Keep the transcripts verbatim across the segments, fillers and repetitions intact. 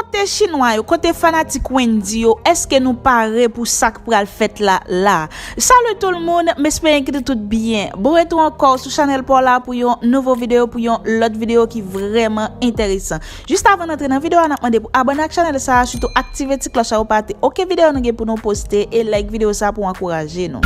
Kote chinwa yo, kote fanatik Wendyy yo, èske nou pare pou sa k pral fèt la la? Salut tout le monde, m espere ke tout byen. Bon retou ankò sou chanèl pa w la pou yon nouvo videyo, pou yon lòt videyo ki vrèman enteresan. Jis avan n antre nan videyo a, n ap mande pou abòne ak chanèl sa a, sitou aktive ti klòch la pou pa rate okenn videyo nou gen pou nou poste, e like videyo sa a pou ankouraje nou.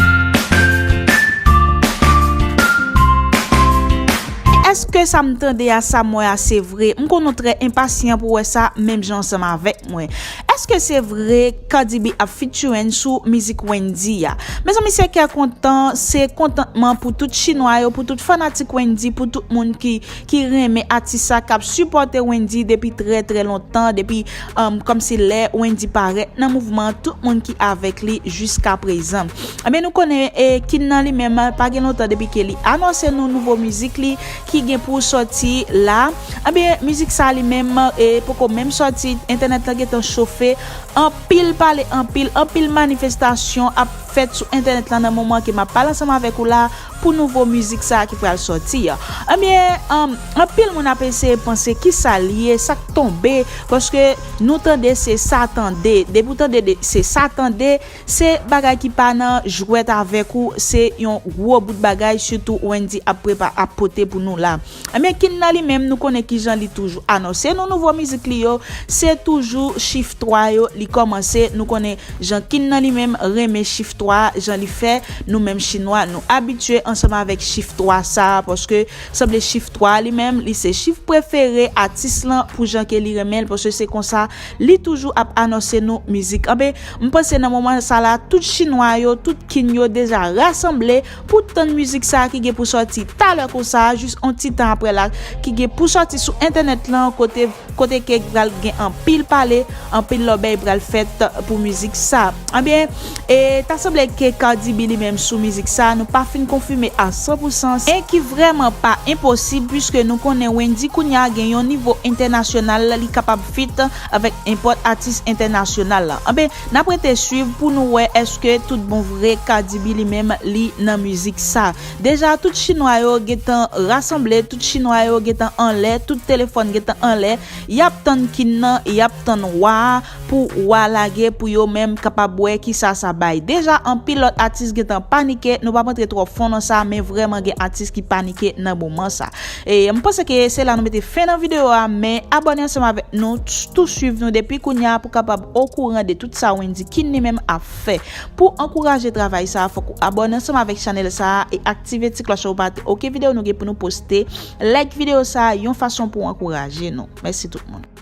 Èske sa m tande a, sa m wè a, se vre? M konnen w trè enpasyan pou wè sa, menm jan ansanm avèk mwen. Èske se vre Cardi B ap featuring sou mizik Wendyy a? Mezanmi, se kè kontan, se kontantman pou tout chinwa yo, pou tout fanatik Wendyy, pou tout moun ki, ki renmen atis sa, k ap sipòte Wendyy depi trè, trè lontan, depi, um, kòmsi lè Wendyy parèt nan mouvman, tout moun ki avèk li jiska prezan. Ebyen, nou konnen, e, Kin nan li menm, pa gen lontan depi ke li anonse nou nouvo mizik li ki gen pou sòti la. Ebyen, mizik sa li menm, e, poko menm sòti, entènèt la gentan chofe, anpil pale, anpil, anpil manifestasyon ap fèt sou entènèt la nan moman ke m ap pale ansanm avèk ou la pou nouvo mizik sa ki pral sòti a. Ebyen, um, anpil moun ap eseye panse kisa l ye, sa k tonbe, paske nou tande se sa tande. Depi w tande de, se sa tande, se bagay ki pa nan jwèt avèk ou, se yon gwo bout bagay, sitou Wendyy ap prepa-, ap pote pou nou la. Ebyen, Kin nan li menm, nou konnen kijan li toujou anonse nou nouvo mizik li yo, se toujou chif twa yo li kòmanse. Nou konnen jan Kin nan li menm renmen chif twa, jan li fè, nou menm chinwa, nou abitye ansanm avèk chif twa sa a, paske sanble chif twa li menm, li se chif prefere atis lan pou jan ke li renmen l, paske se konsa li toujou ap anonse nou mizik. Anben, m panse nan moman sa la, tout chinwa yo, tout Kin yo deja rasanble pou tann mizik sa a ki gen pou sòti talè konsa, jis on ti tan apre la, ki gen pou sòti sou entènèt lan, kote, kote ke pral gen anpil pale, anpil lòbèy pral fèt pou mizik sa. Ebyen, e ta sanble ke Cardi B li menm sou mizik sa, nou pa fin konfime a san pou san, e ki vrèman pa enposib, piske nou konnen Wendyy kounye a gen yon nivo entènasyonal, li kapab fit avèk nenpòt atis entènasyonal la. Anben, n ap rete swiv pou nou wè èske tout bon vre Cardi B li menm li nan mizik sa. Deja, tout chinwa yo gentan rasanble, tout chinwa yo gentan anlè, tout telefòn gentan anlè, y ap tann Kin nan, y ap tann wa a, pou wa lage, pou yo menm kapab wè kisa sa bay. Deja, anpil lòt atis gentan panike, nou p ap antre twò fon nan sa, men vrèman gen atis ki panike nan moman sa. E m panse ke se la nou mete fen nan videyo a, men abòne ansanm avèk nou, t-, tou swiv nou depi kounye a pou kapab okouran de tout sa Wendyy Kin li menm ap fè. Pou ankouraje travay sa a, fòk ou abòne ansanm avèk chanèl sa a e aktive ti klòch la pou pa rate okenn videyo nou gen pou nou poste. Like videyo sa a yon fason pou ankouraje nou. Mèsi tout moun.